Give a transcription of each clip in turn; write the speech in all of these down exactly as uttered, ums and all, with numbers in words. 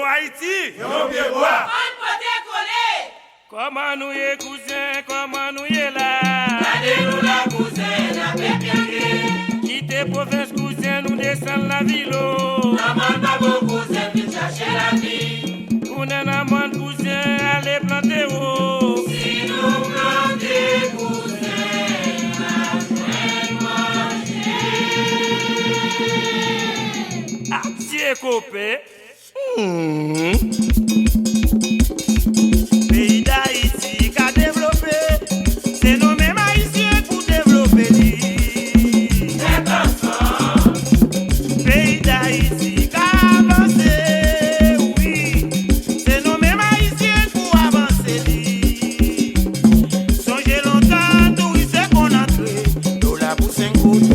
Ayiti, yon pye bwa. Ann pote kole. Kòman nou ye, kouzen? Kòman nou ye la? Gade nou la, kouzen, n ap epiyange. Kite pwovens, kouzen, nou desann lavil, o. Nan mòn pa bon, kouzen, vin chache lavi. Tounen nan mòn, kouzen, ale plante, o. Si nou plante, kouzen, n a jwenn manje. Atye kope. Hmm. Peyi Dayiti ka devlope, se nou menm Ayisyen k pou devlope li. Fèt ansanm. Peyi Dayiti ka avanse, wi, se nou menm Ayisyen k pou avanse li. Sonje lontan, touris te konn antre, dola pou senk goud.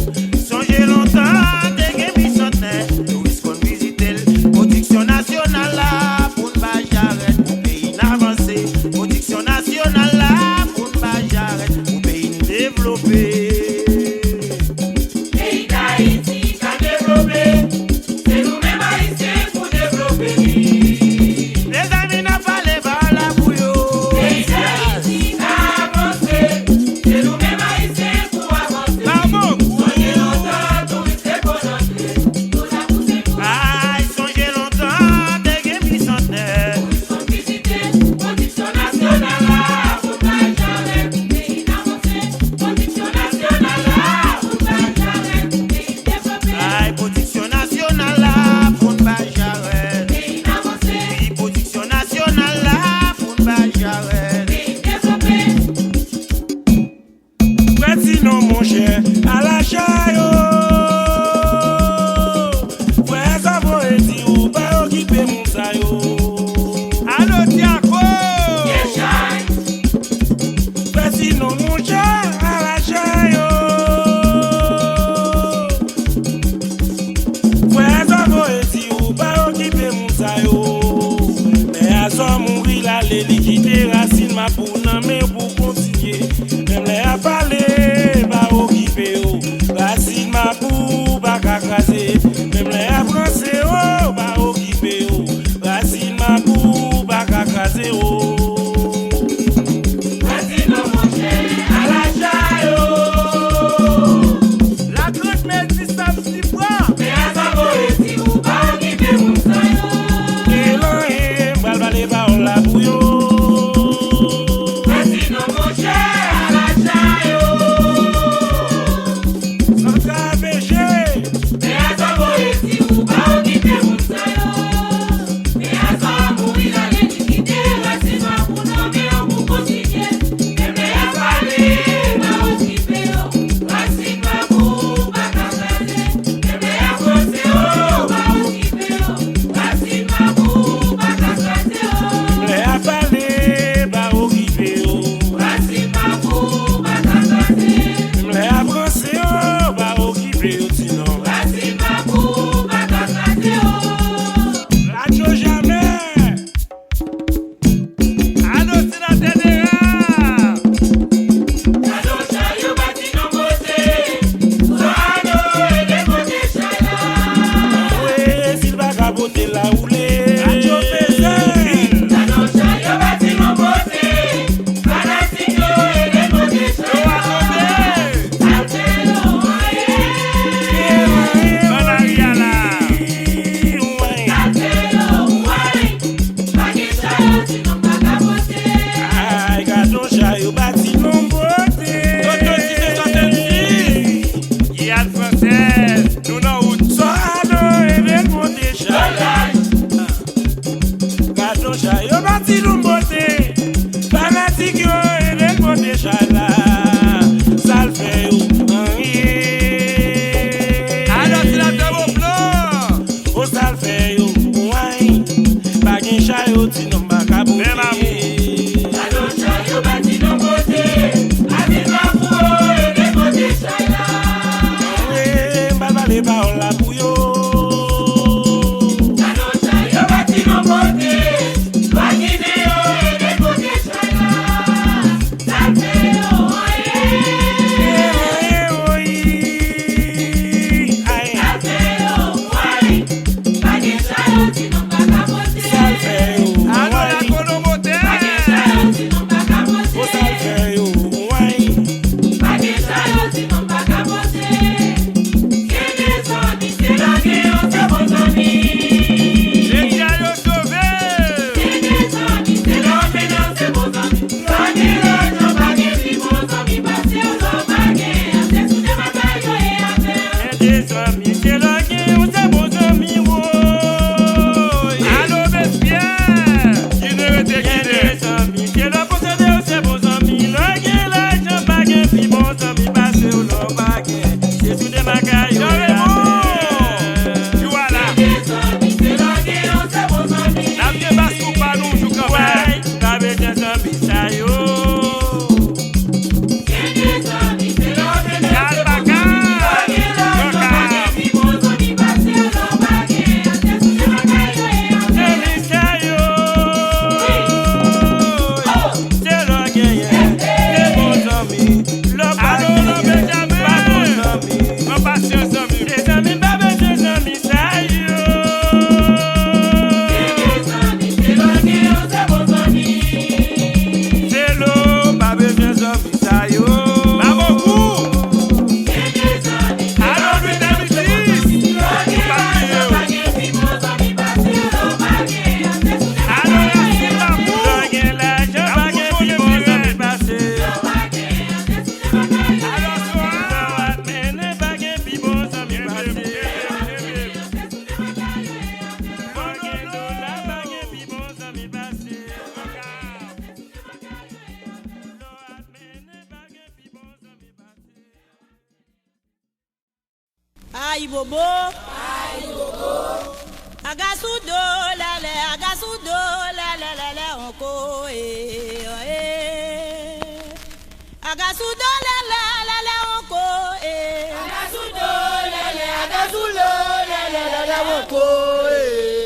Sonje lontan, te gen bisantnè, touris konn vizite l. Pwodiksyon nasyonal la, pou n pa jarèt, pou peyi n avanse. Pwodiksyon nasyonal la, pou n pa jarèt, pou peyi n devlope. Peyi Dayiti ka devlope, se nou menm Ayisyen pou devlope li. Mezanmi, n ap pale pawòl la pou yo. Peyi Dayiti ka avanse, se nou menm Ayisyen pou avanse. Sonje lontan, touris te konn antre, dola pou senk goud. Ay, sonje lontan, te gen bisantnè. Touris konn vizite, pwodiksyon nasyonal la, pou n pa jarèt, pou peyi n avanse. Pwodiksyon nasyonal la, pou n pa jarèt, pou peyi n devlope. Ay, pwodiksyon nasyonal la, pou n pa jarèt. Peyi n avanse. Wi, pwodiksyon nasyonal la, pou n pa jarèt. Peyi n devlope. Frè Tinon, monchè, al a chay, o. Frè Zòbo e di ou pa okipe moun sa yo. Alo, Dyako! Frè Tinon, monchè, al a chay, o. Frè Zòbo e di ou pa okipe moun sa yo. Mè a Zò mouri, l ale, li kite rasin mapou nan men pou kontinye. Menm lè y ap pale, pa okipe yo. Rasin mapou pa ka kraze. Menm lè y ap ranse, o, pa okipe yo. Rasin mapou pa ka kraze, o. Rasin nan monchè, al a chay, o. La trant me di Sam Sipwa. Mè a Zòbo e di ou pa okipe moun sa yo. Elan e, m pral pale pawòl la pou yo. Rasin nan monchè, al a chay, o. Sandra P G. Mè a Zòbo e di ou pa okipe moun sa yo. Mè a Zò mouri, l ale, li kite rasin mapou nan men yo pou kontinye. Menm lè y ap pale, pa okipe yo. Rasin mapou pa ka kraze. Menm lè y ap ranse, o, pa okipe yo. Rasin mapou pa ka kraze, o. Menm lè y ap pale, pa okipe yo. Rasin mapou pa ka kraze. Menm lè y ap ranse, o, pa okipe yo, Tinon. Rasin mapou pa ka kraze, o. Radyo Jamè. Alo, senatè Dera. Gadon chay yo pa Tinon pote. Sò Ado e depote chay la. Wi, si l pa ka pote l la woule. Radyo Peze. Gadon chay yo pa Tinon pote. Fanatik yo e depote chay la. Sa l fè yo anyen. Ban lari a la. Sa l fè yo anyen. Pa gen chay yo Tinon pa ka pote. Ay, gadon chay yo pa Tinon pote. Dodo sis san sèt sis. Giyàn Fransèz, nou nan wout. Sò Ado e depote chay. Gadon chay yo pa Tinon pote. Fanatik yo e depote chay la. Sa l fè yo anyen. Alo, senatè Boblo. O, sa l fè yo, way. Pa gen chay yo Tinon pa ka pote. Menm amour. Gadon chay yo pa Tinon pote. Atis mapou e depote chay la. Anmwe, m pral pale pawòl la pou yo. Gadon chay yo pa Tinon pote. Lwa Ginen yo e depote chay la. Sa l fè yo anyen. Anyen, wi. Ay. Sa l fè yo anyen. Pa gen chay yo Tinon pa ka pote. Sa Ayibobo. Ayibobo. Aga sou do lèlè, aga sou do lèlè, lèlè onko, eh, eh. Aga sou do lèlè, lèlè onko, eh. Aga sou do lèlè, aga sou do lèlè, lèlè onko, eh.